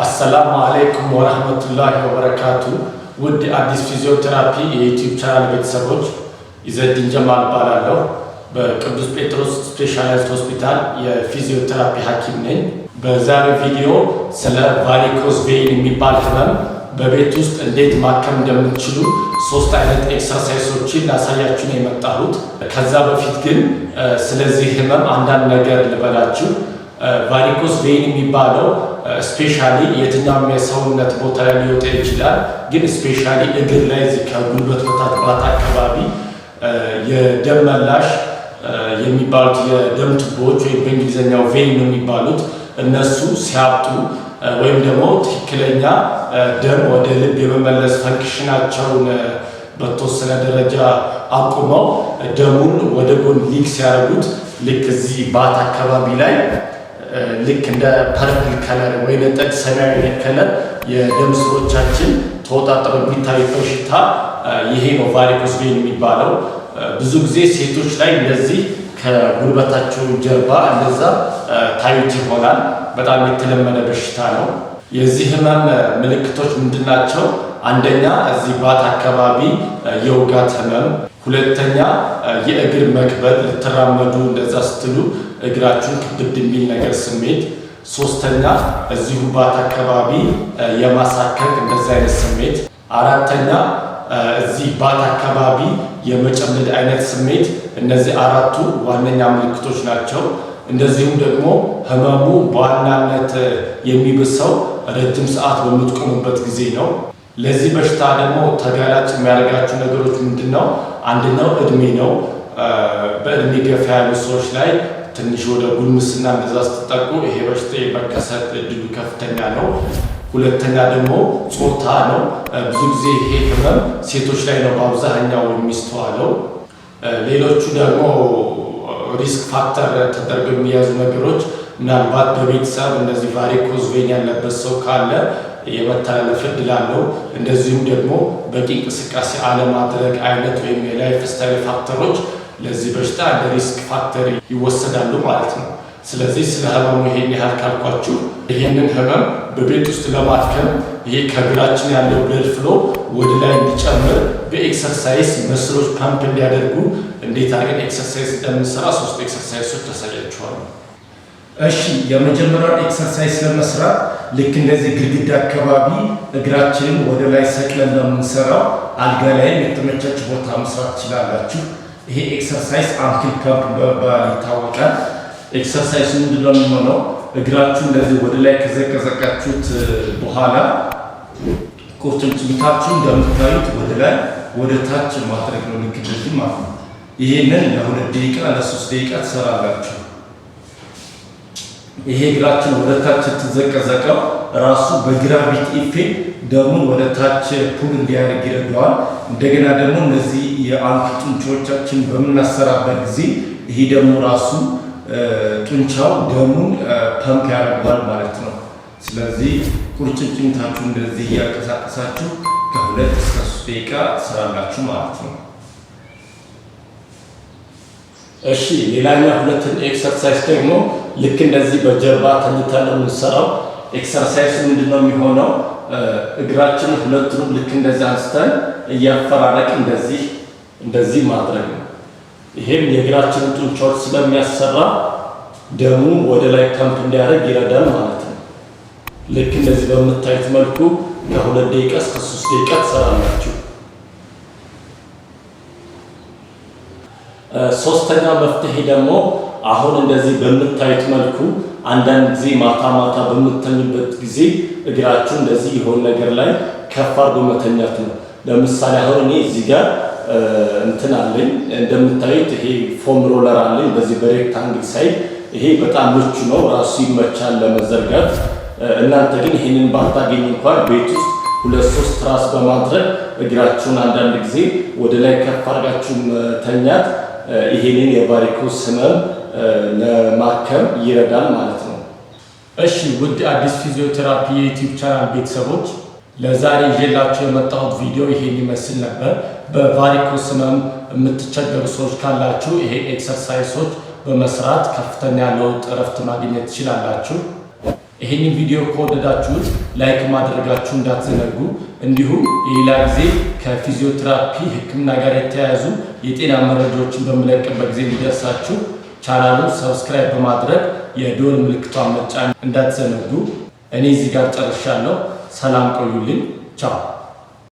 አሰላሙ አለይኩም ወረህመቱላሂ ወበረካቱ። ውድ አዲስ ፊዚዮቴራፒ የ YouTube channel ቤተሰቦች፣ ኢዘዲን ጀማል እባላለሁ። በቅዱስ ጴጥሮስ specialized ሆስፒታል የፊዚዮቴራፒ ሐኪም ነኝ። በዛሬው ቪዲዮ ስለ varicose vein የሚባል ህመም በቤት ውስጥ እንዴት ማከም እንደምትችሉ ሶስት አይነት exercise ኦችን ላሳያችሁ ነው የመጣሁት። ከዛ በፊት ግን ስለዚህ ህመም አንዳንድ ነገር ልበላችሁ። Varicose vein የሚባለው specially የትኛውም የሰውነት ቦታ ላይ ሊወጣ ይችላል። ግን specially እግር ላይ፣ እዚህ ከጉልበት በታች ባት አካባቢ የደም መላሽ የሚባሉት የደም ቱቦዎች ወይም በእንግሊዝኛው vein ነው የሚባሉት፣ እነሱ ሲያብጡ ወይም ደግሞ ትክክለኛ ደም ወደ ልብ የመመለስ function ኣቸውን በተወሰነ ደረጃ አቁመው ደሙን ወደ ጎን leak ሲያደርጉት ልክ እዚህ ባት አካባቢ ላይ ልክ እንደ purple color፣ ወይነ ጠጅ ሰማያዊ color የደም ስሮቻችን ተወጣጥረው የሚታይ በሽታ ይሄ ነው varicose vein የሚባለው። ብዙ ጊዜ ሴቶች ላይ እንደዚህ ከጉልበታቸው ጀርባ እንደዛ ታዩት ይሆናል። በጣም የተለመደ በሽታ ነው። የዚህ ህመም ምልክቶች ምንድን ናቸው? አንደኛ እዚህ ባት አካባቢ የውጋት ህመም፣ ሁለተኛ የእግር መክበድ፣ ልትራመዱ እንደዛ ስትሉ እግራችሁን ክብድ የሚል ነገር ስሜት፣ ሶስተኛ እዚሁ ባት አካባቢ የማሳከክ እንደዚ አይነት ስሜት፣ አራተኛ እዚህ ባት አካባቢ የመጨምደድ አይነት ስሜት። እነዚህ አራቱ ዋነኛ ምልክቶች ናቸው። እንደዚሁም ደግሞ ህመሙ በዋናነት የሚብሰው ረጅም ሰዓት በምትቆሙበት ጊዜ ነው። ለዚህ በሽታ ደግሞ ተጋላጭ የሚያደርጋቸው ነገሮች ምንድን ነው? አንደኛው እድሜ ነው። በእድሜ ገፋ ያሉ ሰዎች ላይ፣ ትንሽ ወደ ጉልምስና እንደዛ ስትጠጉ ይሄ በሽታ የመከሰት እድሉ ከፍተኛ ነው። ሁለተኛ ደግሞ ጾታ ነው። ብዙ ጊዜ ይሄ ህመም ሴቶች ላይ ነው በአብዛኛው የሚስተዋለው። ሌሎቹ ደግሞ risk factor ተደርገው የሚያዙ ነገሮች ምናልባት በቤተሰብ እንደዚህ varicose vein ያለበት ሰው ካለ የመተላለፍ እድል አለው። እንደዚሁም ደግሞ በቂ እንቅስቃሴ አለማድረግ አይነት ወይም የ lifestyle factor ኦች ለዚህ በሽታ እንደ risk factor ይወሰዳሉ ማለት ነው። ስለዚህ ስለ ህመሙ ይሄን ያህል ካልኳችሁ፣ ይህንን ህመም በቤት ውስጥ ለማከም ይሄ ከእግራችን ያለው blood flow ወደ ላይ እንዲጨምር በ exercise muscle ኦች pump እንዲያደርጉ እንዴት አድርገን exercise እንደምንሰራ ሶስት exercise ኦች አሳያችኋለሁ። እሺ፣ የመጀመሪያውን exercise ለመስራት ልክ እንደዚህ ግድግዳ አካባቢ እግራችንን ወደ ላይ ሰቅለን ነው የምንሰራው። አልጋ ላይም የተመቻች ቦታ መስራት ትችላላችሁ። ይሄ exercise ankle pump በመባል ይታወቃል። Exercise ኡ ምንድነው የሚሆነው? እግራችሁ እንደዚህ ወደ ላይ ከዘቀዘቃችሁት በኋላ ቁርጭምጭሚታችሁ እንደምታዩት ወደ ላይ ወደ ታች ማድረግ ነው፣ ልክ እንደዚህ ማለት ነው። ይሄንን ለ2 ደቂቃ ለ3 ደቂቃ ትሰራላችሁ። ይሄ እግራችን ወደ ታች ስትዘቀዘቀው ራሱ በ gravity effect ደሙን ወደ ታች pull እንዲያደርግ ይረዳዋል። እንደገና ደግሞ እነዚህ የ ankle ጡንቻዎቻችን በምናሰራበት ጊዜ ይሄ ደግሞ ራሱ ጡንቻው ደሙን ፐምፕ ያደርገዋል ማለት ነው። ስለዚህ ቁርጭምጭሚታችሁ እንደዚህ እያንቀሳቀሳችሁ ከ2 እስከ 3 ደቂቃ ትሰራላችሁ ማለት ነው። እሺ፣ ሌላኛው ሁለተኛ exercise ደግሞ ልክ እንደዚህ በጀርባ ተኝተን ነው የምንሰራው። Exercise ኡ ምንድነው የሚሆነው? እግራችንን ሁለቱንም ልክ እንደዚህ አንስተን እያፈራረቅን እንደዚህ እንደዚህ ማድረግ ነው። ይሄም የእግራችንን ጡንቻዎች ስለሚያሰራ ደሙ ወደ ላይ ፐምፕ እንዲያደርግ ይረዳል ማለት ነው። ልክ እንደዚህ በምታዩት መልኩ ከ2 ደቂቃ እስከ 3 ደቂቃ ትሰራላችሁ። ሶስተኛው መፍትሄ ደግሞ አሁን እንደዚህ በምታዩት መልኩ አንዳንድ ጊዜ ማታ ማታ በምትተኙበት ጊዜ እግራችሁ እንደዚህ የሆነ ነገር ላይ ከፍ አድርጎ መተኛት ነው። ለምሳሌ አሁን እኔ እዚህ ጋር እንትን አለኝ፣ እንደምታዩት ይሄ foam roller አለኝ በዚህ በ rectangle side። ይሄ በጣም ምቹ ነው፣ ራሱ ይመቻል ለመዘርጋት። እናንተ ግን ይሄንን ባታገኙ እንኳን ቤት ውስጥ ሁለት ሶስት ትራስ በማድረግ እግራችሁን አንዳንድ ጊዜ ወደ ላይ ከፍ አድርጋችሁ መተኛት ይሄንን የ varicose ህመም ለማከም ይረዳል ማለት ነው። እሺ፣ ውድ አዲስ ፊዚዮቴራፒ የ YouTube channel ቤተሰቦች፣ ለዛሬ ይዤላችሁ የመጣሁት ቪዲዮ ይሄን ይመስል ነበር። በ varicose ህመም የምትቸገሩ ሰዎች ካላችሁ ይሄ exercise ኦች በመስራት ከፍተኛ ለውጥ፣ እረፍት ማግኘት ትችላላችሁ። ይህንን ቪዲዮ ከወደዳችሁት like ማድረጋችሁ እንዳትዘነጉ። እንዲሁም የሌላ ጊዜ ከፊዚዮቴራፒ ሕክምና ጋር የተያያዙ የጤና መረጃዎችን በምለቅበት ጊዜ እንዲደርሳችሁ ቻናሉን subscribe በማድረግ የደወል ምልክቷን መጫን እንዳትዘነጉ። እኔ እዚህ ጋር ጨርሻለሁ። ሰላም ቆዩልኝ። ቻው።